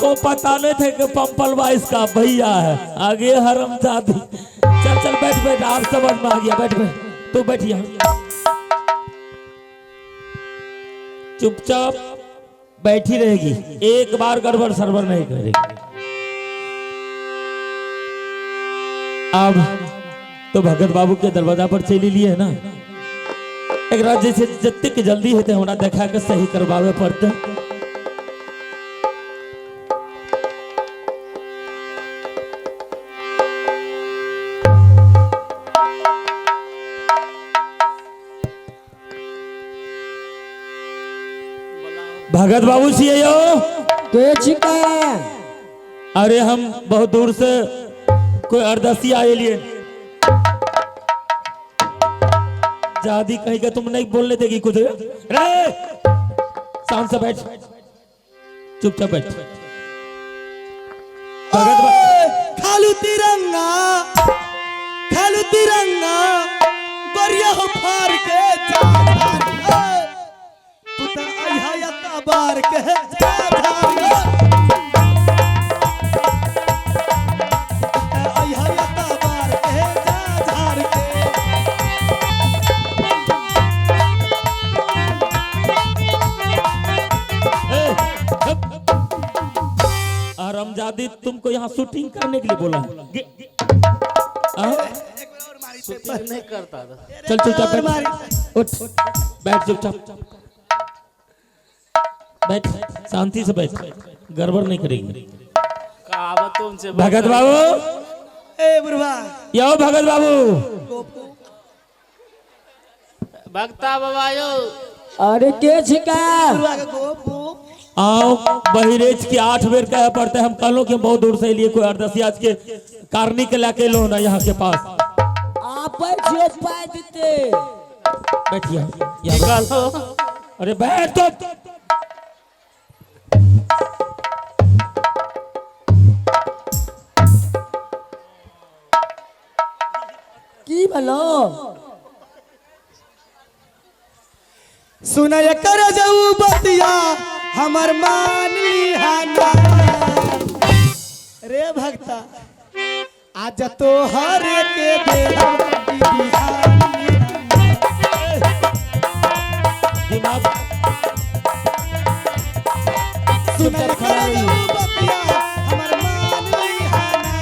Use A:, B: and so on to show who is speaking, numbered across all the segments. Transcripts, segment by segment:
A: हमको पता नहीं थे कि पंपलवा इसका भैया है। आगे हरमजादी। चल चल बैठ बैठ, आप समझ में आ गया, बैठ बैठ, तू बैठ यहाँ चुपचाप बैठी रहेगी, एक बार गड़बड़ सरबड़ नहीं करेगी। अब तो भगत बाबू के दरवाजा पर चली लिए है ना, एक जैसे जतेक जल्दी हेतै हमरा देखा के सही करवावे पड़ते। भगत बाबू छियै यौ?
B: के छिकै?
A: अरे हम बहुत दूर से कोई अरदसिया आए लिए, जादी कहीं का तुम नहीं बोलने देगी कुछ। रे शांत से बैठ, चुपचाप बैठ। भगत
C: खालू तिरंगा, खालू तिरंगा, गरिया हो फार के जा झार के। तू त अइहा या बार के जा झार के। तू त अइहा या बार के जा झार के।
A: ए, हप। हरामजादी तुमको यहाँ शूटिंग करने के लिए बोला है। हाँ?
D: शूटिंग नहीं करता था।
A: चल चुपचाप बैठ, उठ बैठ, चुपचाप बैठ, शांति से बैठ, गड़बड़ नहीं करेंगे।
D: कहावत तो उनसे
A: भगत बाबू,
C: ए बुढ़वा,
A: यो भगत बाबू,
D: भक्ता बाबा यो।
B: अरे के छिकै?
C: बुढ़वा के गोप गोप।
A: आओ बहिरेज की 8 बेर कहे पड़ते हैं। हम कहलो कि हम बहुत दूर से लिए कोई अरदसिया के कारनी के लाके लो ना यहाँ के पास।
B: आप छियो पाइ देते।
A: बैठ यहाँ, यहाँ बैठ।
D: निकालो।
A: अरे बैठ तो।
B: की भेलो?
C: सुनय कर जाऊ बतिया हमर मान लिहाना रे भक्ता, आज तो हर के देहम ई बिहान।
A: दिमाग
C: सुनय
A: चुपचाप
C: कर
A: खड़ा रहिए।
C: जाऊ बतिया हमर मान लिहाना,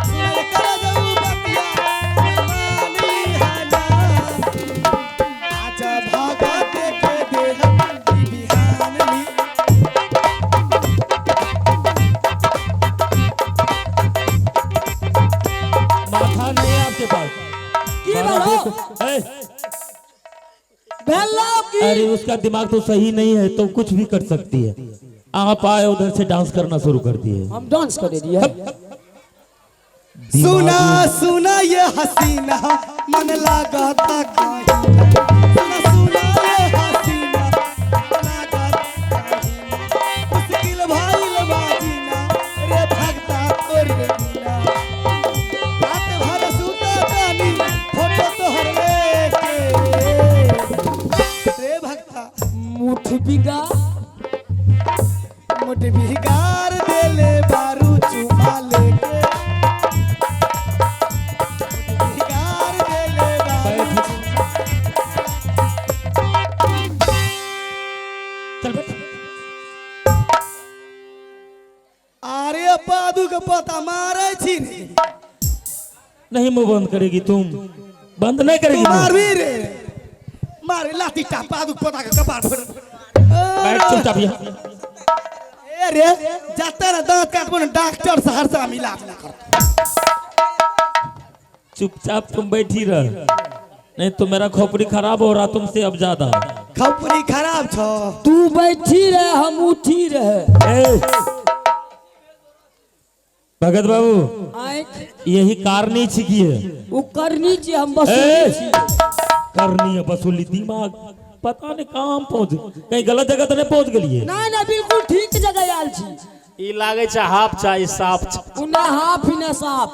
C: सुनय कर जाऊ बतिया हमर मान लिहाना, आज भगत के देहम ई बिहान ली।
A: माथा नहीं है आपके पास।
B: की
A: बारह
B: भेलो?
A: देखो। ए,
B: भेलो की?
A: अरे उसका दिमाग तो सही नहीं है, तो कुछ भी कर सकती है। आप आए उधर से डांस करना शुरू कर दिए।
B: हम डांस करे दिए।
C: सुना सुना ये हसीना मन लागता कहीं, सुना सुना ये हसीना मन लागता कहीं, मुश्किल भइल बाजीना रे भगता तोरे बिना, रात भर सुता तानी फोटो तोहर लेके रे भगता।
B: मुठ बिगा
C: मुठ बिगाड़ देले बारू चुमा लेके, मुठ बिगाड़ देले बारू।
A: बैठ। चल बैठ।
C: अरे पादू के पता मारे छी रे।
A: नहीं मुंह बंद करेगी तुम, बंद नहीं
C: तू
A: करेगी मुंह।
C: मारबी रे, मारे लाठी टा पादू के पता के कपार फोड़।
A: बैठ चुपचाप यहाँ।
C: ए रे जाते ना दांत काटबो ना डॉक्टर सहरसा मिला ना करतो।
A: चुपचाप तुम बैठी रह, नहीं तो मेरा खोपड़ी खराब हो रहा तुमसे अब ज्यादा।
C: खोपड़ी खराब छो।
B: तू बैठी रहे हम उठी रहे।
A: ए, भगत बाबू
B: आँख
A: यही कारनी छिकी है।
B: उ करनी छी हम
A: ए,
B: वसूली छी।
A: करनी है वसूली, दिमाग पता नहीं कहाँ पहुंच, कहीं गलत जगह तो नहीं पहुंच गई।
B: ना ना बिल्कुल ठीक जगह आयल छी।
D: ई लागे छै हाफ चाय साफ छै।
B: उना हाफ इना साफ।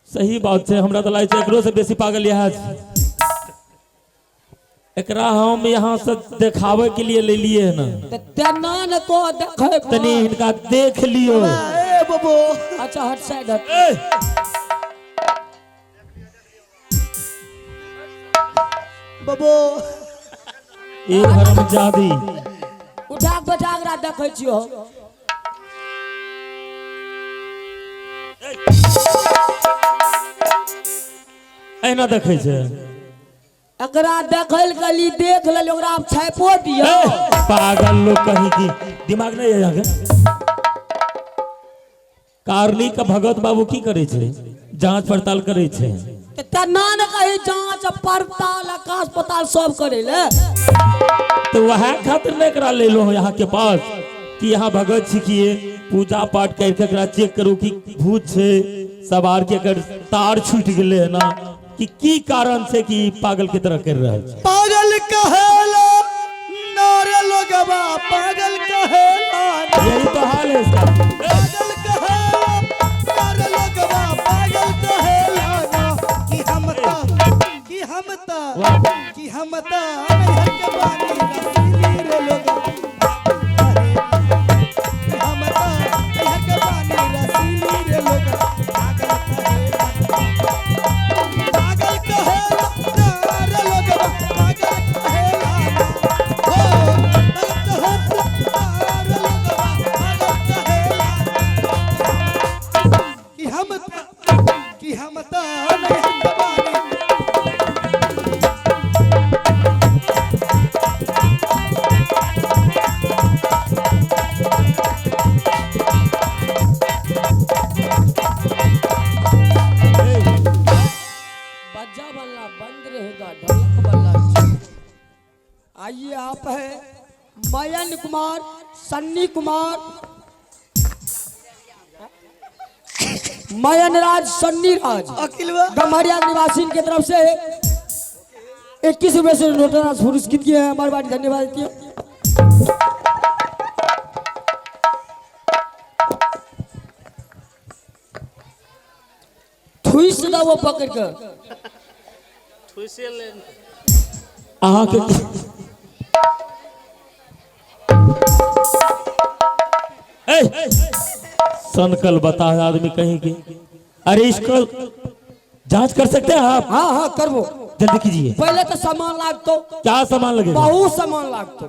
A: सही बात है, हमरा तो लागै छै एकरो से बेसी पागल इएह छै। एकरा हम यहाँ से देखावे के लिए ले लिए है ना।
B: तऽ तेना ने को देखै।
A: तनी हिनका देख लियो।
C: ए बबो।
B: अच्छा, हट साइड हट।
A: ए,
C: बबो।
A: ए हरामजादी।
B: उठा के बैठा, एकरा देखै छियो हम।
A: एना देखै छै।
B: एकरा देखै लए कहली, देख लेली, ओकरा आब छापो दियौ।
A: ए, पागल लोग कहीं की, दिमाग नहीं है यहाँ के? कारली का भगत बाबू की करे छै? जांच पड़ताल करे छै।
B: तऽ तेना ने कही, जांच पड़ताल आकाश पताल सब करै ले।
A: तो वह खातिर नहीं एकरा ले लो यहाँ के पास कि यहाँ भगत छिकिए, पूजा पाठ करके एकरा चेक करू कि भूत छै सवार के, एकर तार छूट गेले है ना कि की कारण से कि ई पागल के तरह कर रहल छै।
C: पागल कहेला नारे लोगवा, पागल कहेला।
A: यही तो हाल है इसका।
C: पागल कहेला नारे लोगवा, पागल कहेला ना कि हम ता कि हम ता कि हम ता नैहर के बानी रसीली रे लोगवा, कि हम ता नैहर के बानी रसीली रे लोगवा। पागल कहेला, पागल कहेला नारे लोगवा, पागल कहेला ना। हो पागल कहेला नारे लोगवा, पागल कहेला कि हम ता नैहर के बानी।
B: बज्जा वाला बंद रहेगा, ढोलक वाला। आइए, आप है मयन कुमार, सन्नी कुमार, मयन राज, सन्नी राज।
C: अकिलवा।
B: गम्हरिया निवासी के तरफ से 21 रुपए से नोटराज पुरस्कृत किए हैं। हमारे बारी धन्यवाद देती है। ठुइस दो वो पकड़ कर।
D: ठुसे ले।
A: अहाँ के ए, सनकल बता आदमी कहीं की। अरे, इसको जांच कर सकते हैं आप?
B: हाँ हाँ, करबो।
A: जल्दी कीजिए।
B: पहले तो सामान लागतो।
A: क्या सामान लगेगा?
B: बहुत सामान लागतो।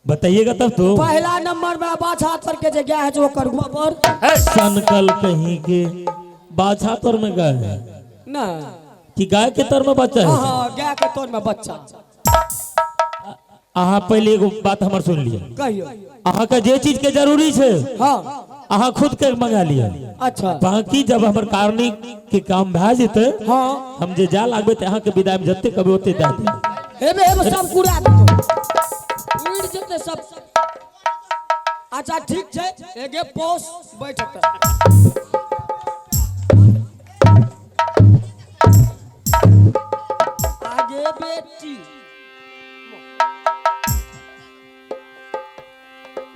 A: बताइएगा तब तो।
B: पहला नंबर में बाछा तर के जे गाय है जो करुआ पर।
A: सनकल कहीं के, बाछा तर में गाय है?
B: ना।
A: कि गाय के तर में बच्चा
B: हाँ।
A: है?
B: हाँ, गाय के तर में बच्चा।
A: अहाँ पहले एगो बात हमर सुन लिया।
B: कहियो।
A: अहाँ के जे चीज के जरूरी छै, अहाँ खुद के मंगा लिया। बाकी जब हमर कार्निक के काम भए जेतै, हम जे जा लागबै तऽ अहाँके विदाई में जते कभी ओते दए देबै।
B: हेबे हेबे, सब कुरा देतो, उड़ जेते सब। अच्छा, ठीक छै, एगे पोस बैठत। आगे बेटी।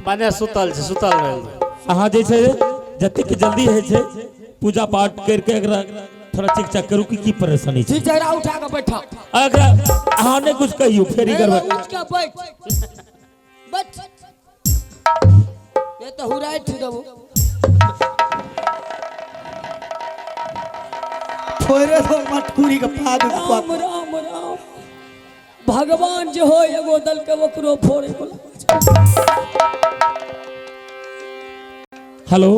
D: माने सुतल छै, सुतल रहल।
A: अहाँ जे छै जतेक जल्दी होइ छै पूजा पाठ करके एकरा थोड़ा चेक चाक करू कि की परेशानी छै।
B: ठीक छै, एकरा उठा के बैठा।
A: एकरा अहाँ नहि कुछ कहियौ, फेर ई गड़बड़।
B: उठ के बैठ बैठ, ये तो हुराई ठी देबो।
C: थोड़े तो मटकुरी के पाद।
B: राम राम राम, भगवान जे हो एगो दल के ओकरो फोड़े बोला।
A: हेलो।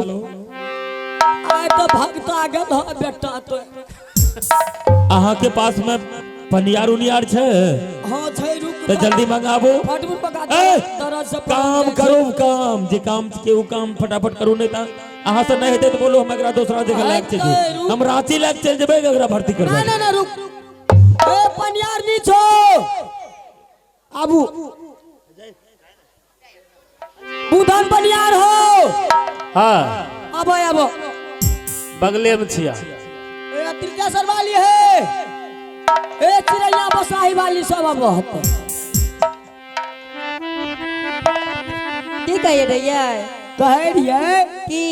B: आय तो भगता गेल ह बेटा तो।
A: अहाँ के पास में पनियार उनियार छै?
B: हाँ छै, रुक।
A: तऽ जल्दी मंगाबू।
B: फटफट पका।
A: ए,
B: तरह से।
A: काम करू काम, जे काम के ओ काम फटाफट करू, नहीं तऽ अहाँ से नहीं हेतै तऽ बोलो, हम एकरा दोसरा जगह लए के चलि जेबै। हम रांची लए के चलि जेबै, एकरा भर्ती
B: ना।
A: करबै।
B: ना ना, रुक। ए पनियार नी छो, आबू। बुधन पनियार हो।
D: हाँ।
B: आबो आबो।
D: बगले में छिया।
B: ए तिलकेश्वर वाली है, ए चिड़ैया बसाही वाली, सब आबो हते।
E: की कहिए रहियै?
B: कहे रहियै
E: की?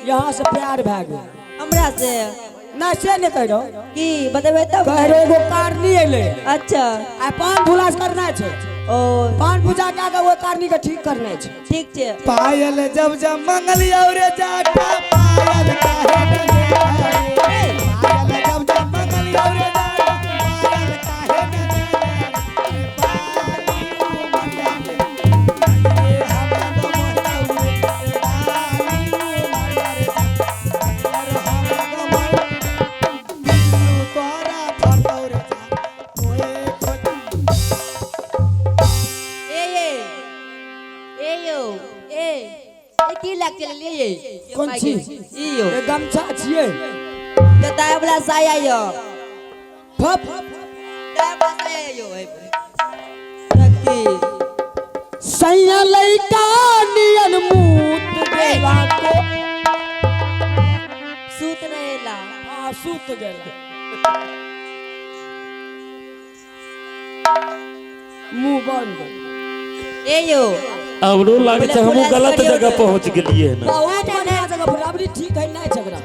B: यहाँ से प्यार भए गेल।
E: हमरा से?
B: ना से नहीं कह रहो।
E: की बतेबै तब?
B: कह रहो एगो कारनी एले।
E: अच्छा।
B: आ पान भुलास करना छै।
E: ओ।
B: पान पूजा कए के ओहि कारनी के ठीक करना छै।
E: ठीक छै।
C: पायल जब जब मंगली और जाटा पायल काहे न देले, पायल जब जब मंगली और जाटा पायल काहे न देले, पाली उमरिया के ये हम गमैया रे, पाली उमरिया रे, यार हम गमैया बिल्लू तोरा फरतौ रे जा ओए खोज।
E: ए ए ए यो ए ए की लाग चललियै ये?
B: कोन छी?
E: ई यो।
B: ए गमछा छियै।
E: कताय वाला साया यो।
B: फप।
E: कताय वाला साया यो। रखी।
B: सैया लैका नियन मूत गेला को।
E: सूत रहेला।
B: हाँ सूत गेला। मुंह बंद।
E: ए यो।
A: हमरो लागे छै हमहूँ
E: बोले,
A: गलत
E: करियौ
A: जगह
E: ने।
A: पहुँच गेलियै ने।
B: बहुत बढ़िया जगह पर अबरी ठीक है नहीं झगड़ा।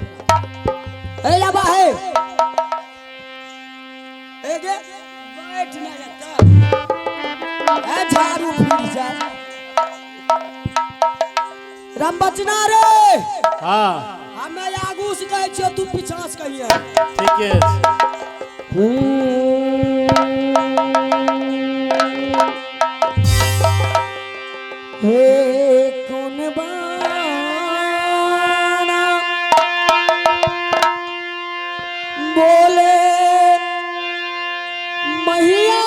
B: ए लाबा है। ए गे बैठ ना जाता। ए झाड़ू फिर जा। रामबचना रे।
D: हाँ।
B: हमे आगू से कहै छियो तू पीछा से कहिए।
D: ठीके छै।
B: हे कौन बाना बोले मैया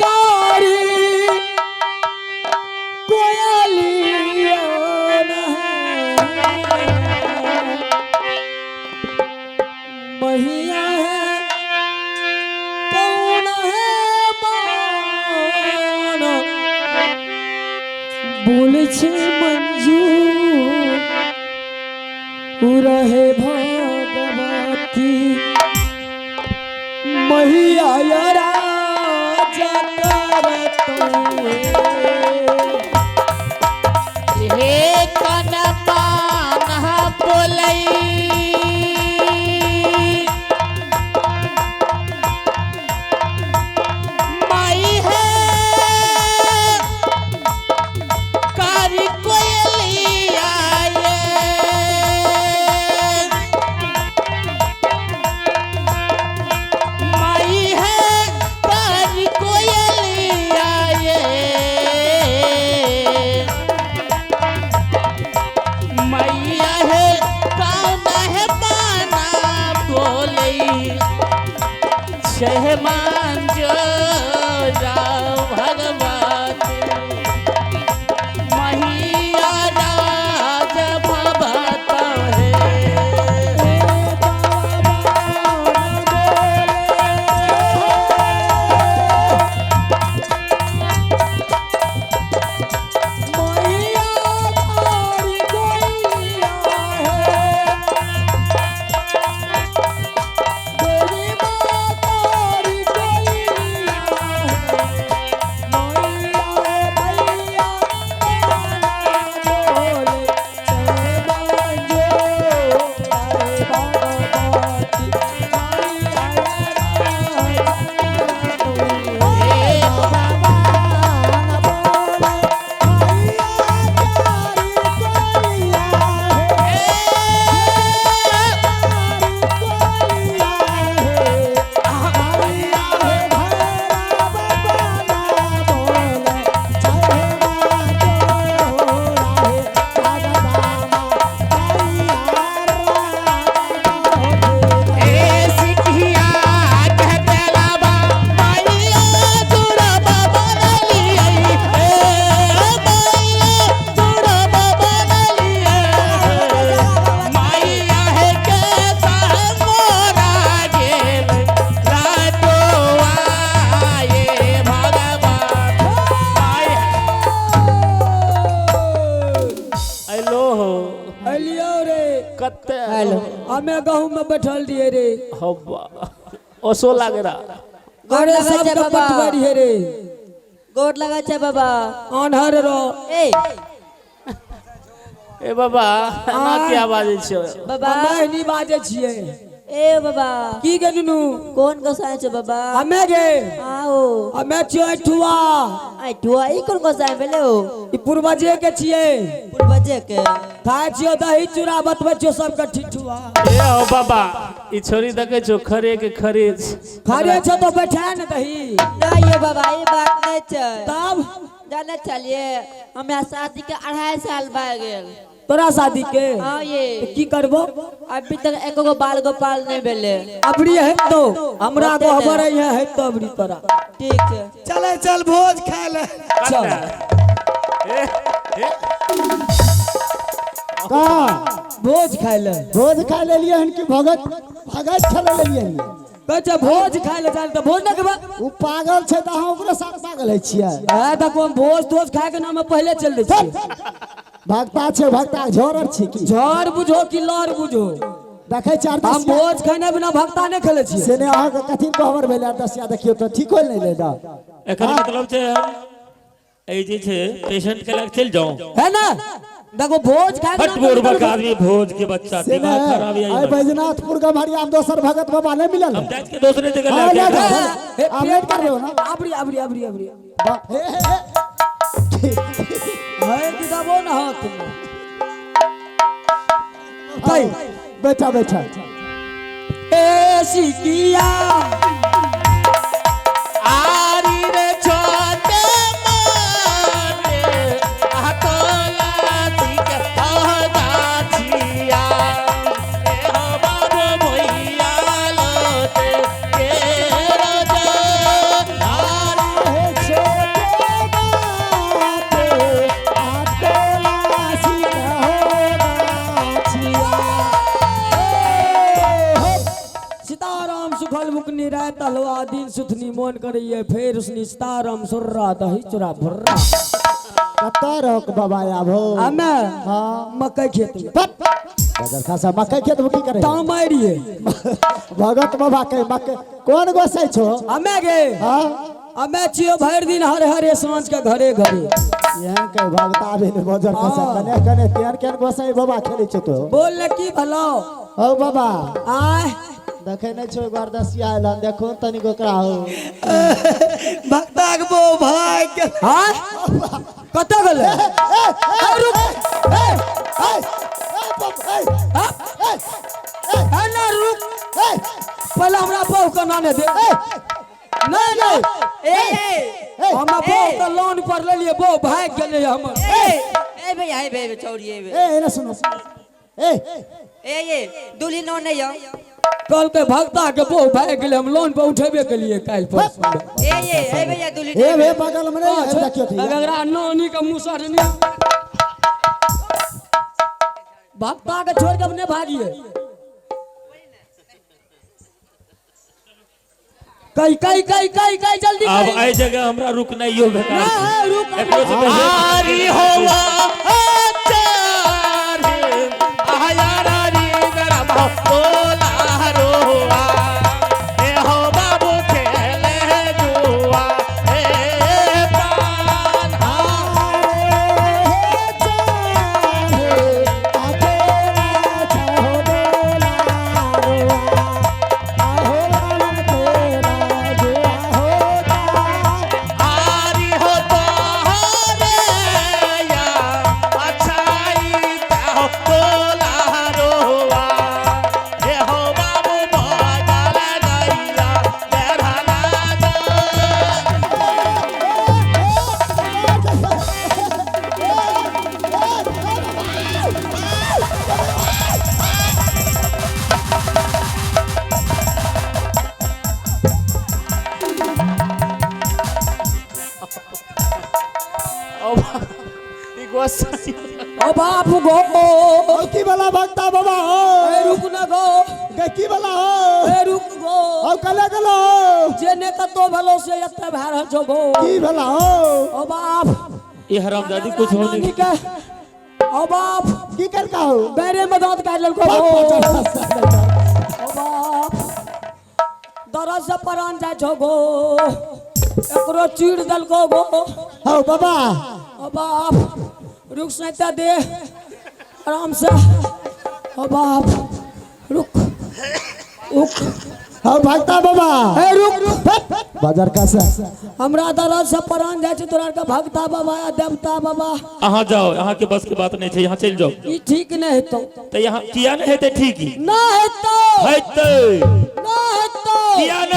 B: कारी कोयलिया मैया है कौन है बाना बोलছে मंजू रहे भगवती मैया राजा करत।
D: हे कनपान बोलै माई है कारी कोयलिया ये। माई है कारी कोयलिया ये। मैया है कौन है पाना बोले छहमान जो राव भगवती मैया राज भवत है।
B: मैया कारी कोयलिया है देवी माँ कारी कोयलिया है मैया है मैया बोले चले भगवती
D: ए सिखिया कहतलाबा मैया जुड़बा बनलियै ए मैया जुड़बा बनलियै मैया है के मोरा गेल रातो आए भगवान माई हेलो हो।
B: एलियो रे।
D: कते?
E: हेलो।
B: हमे गहूम में बैठल रहिए रे।
D: हब्बा ओसो लागे रहा।
B: अरे
E: लगै छै
B: सबके
E: बाबा।
B: पटबै रहिए रे।
E: गोर लगै छै बाबा।
B: आन्हर रो।
E: ए।
D: ए बाबा, एना किया बाजै छियै?
E: बाबा।
B: हमे नहीं बाजै छियै।
E: ए बाबा।
B: की गे नुनू?
E: कोन गोसाई छौ बाबा?
B: हमे गे?
E: आओ।
B: हमे छियै ठुआ।
E: आई ठुआ, ई कोन गोसाई भेलै हो?
B: ई पूर्वजे के छियै।
E: पूर्वजे के?
B: खाय छियो दही चूड़ा, बतबै छियो सबके ठिठुआ।
D: ए हो बाबा, ई छोरी देखै छौ, खरे के खरे छै।
B: खरे छौ तो बैठा ने दही।
E: नहीं ये बाबा, ई बात नहीं छै।
B: तब?
E: जाने चलिए, हमरा शादी के 2.5 साल भए गेल।
B: तोरा शादी के?
E: हाँ ये।
B: तो की करबो?
E: अभी तक एको गो बाल गोपाल नहीं भेले।
B: अबरी है तो हमरा
E: होते
B: को
E: ने।
B: खबर है, है तो अबरी तोरा।
E: ठीक है।
C: चले चल भोज खाए ले।
B: चल।
F: का?
B: भोज खाए ले।
F: भोज खा लेलिए हन कि भगत भगत खेले लेलिए हन?
B: कहै छै भोज खाए ले चल, तऽ भोज नहि खेबै?
F: ओ पागल छै तऽ अहाँ ओकरो साथ पागल होइ छियै।
B: ए देखो, हम भोज तोज खाए के नाम में पहले चल दै छियै।
F: भगता छै, भगता झोर छै की?
B: झोर बुझो कि लड़ बुझो।
F: देखै छै
B: हम
F: अरदसिया।
B: भोज खाने बिना भगता नहि खेले छियै।
F: से नहि, अहाँके कथी गहबर भेलै? अरदसिया देखियौ तऽ ठीक होल नहि लै।
A: एकर मतलब छै हम एहि जे छै पेशेंट के लग चलि जाऊं।
B: है ना, देखो भोज खाए
A: हट बुड़बक आदमी, भोज के बच्चा।
F: से
A: दिमाग
F: नहि
A: खराब
F: आइ
A: है।
F: बैजनाथपुर गम्हरिया में दोसर भगत बाबा नहि मिलल?
A: हम जाइत के दोसरे जगह
F: हाँ,
A: लए
F: लए
A: के
F: जाओ। आब लेट करबै ना।
B: अबरी अबरी अबरी अबरी।
F: हे हे हे।
B: है कि दबो ना हाथ में कई।
F: बैठा बैठा।
B: ए सिकिया।
D: आरी रे छोटे माटे आतोला ठीक गाछिया, ए हो बाबू भैया लोटे के रोज आरी।
F: हे छोटे बाटे आतोला सीता हो गाछिया।
B: सीताराम सुखल मुकनी राय तलवा दिन सुथनी मोन करिए फेर उसनी सीताराम सुर्रा दही चूरा भुर्रा।
F: कतऽ रहो बाबा आबो?
B: हमे?
F: हाँ।
B: मकई खेत में।
F: बजर खासा मकई खेत में की करे?
B: तामरिए।
F: भगत बाबा के मकई कोन गोसाई छो?
B: हमे गे?
F: हाँ।
B: हमे छियो भरि दिन हरे हरे साँझ के घरे घरे।
F: एहन के भगता भेल बजर खासा।
B: हाँ।
F: कने कने केहन केहन गोसाई बाबा खेलै छौ तो।
B: बोल ने, की भलो?
F: हौ बाबा।
B: आय।
F: देखै नहि छौ, एगो अरदसिया आयल हन, देखो तनिक ओकरा हौ।
C: भक्ता के बो भाग गेल।
B: हाँ, कतऽ गेलै? ए, रुक। हाँ? ए, ना रुक, पहले हमरा बहू के नाने दे। नहीं नहीं।
E: ए ए।
B: हमरा बहू के लोन पर लेलिए, बहू भागि गेलै हमर।
E: ए ए भैया, ए भैया, छोड़िए ए।
F: ए एने सुनो ए।
E: ए ये दुल्हन नो नहीं हो।
B: कहलकै भक्ता के बहू भागि गेलै, हम लोन पर उठेबे केलिए काल्हि परसू।
E: ए ये ए भैया, दुल्हन।
F: ए भे, बगल में नहीं है, देखियो तो।
B: अगरा नानी के मुसर नहीं, भक्ता के छोड़ के हम नहीं भागिए। कई कई कई कई कई जल्दी।
A: अब
B: कई।
A: एहि जगह हमरा रुकनाइयो बेकार
B: ना
A: छै।
B: है, रुक।
A: एकरो से पहिले
D: आरी होवा चारे आया रारी गरम बोला रोआ, ए हो बाबू खेले जुआ, ए पान। आरी हो तोहरे या अच्छाई हो बोला रोआ, ए हो बाबू बगल गैया बेरहना जा। ओ ई गोसाई।
B: ओ बाप गो।
F: की वाला भक्ता बाबा हो?
B: ए रुक ना गो।
F: गे की वाला हो?
B: ए रुक गो।
F: औ कले गेलो?
B: जे ने कतो भलो से एते भए रहल छौ गो।
F: की भेला हो?
B: ओ बाप।
A: ई हरामजादी कुछ हो
B: नानी
A: नहीं।
B: के ओ बाप।
F: की कर का हो?
B: बैरे में दांत काटि लेलको गो। ओ बाप, दर्द से परान जाइ छौ गो, एकरो चीर देलको गो।
F: हौ बाबा।
B: ओ बाप, रुक सैता दे। आराम से। ओ बाप, रुक रुक।
F: हाँ भक्ता बाबा।
B: ए रुक।
F: बाजार का से।
B: हमरा दर्द से परान जाइ छै, तोरा के भक्ता बाबा या देवता बाबा।
A: अहाँ जाओ, अहाँ के बस के बात नहीं छै, यहाँ चलि जाओ।
B: ई ठीक नहि हेतौ।
A: तऽ यहाँ किया नहि हेतै ठीक?
B: ना हेतौ।
A: हेतै।
B: ना हेतौ।
A: किया नहि?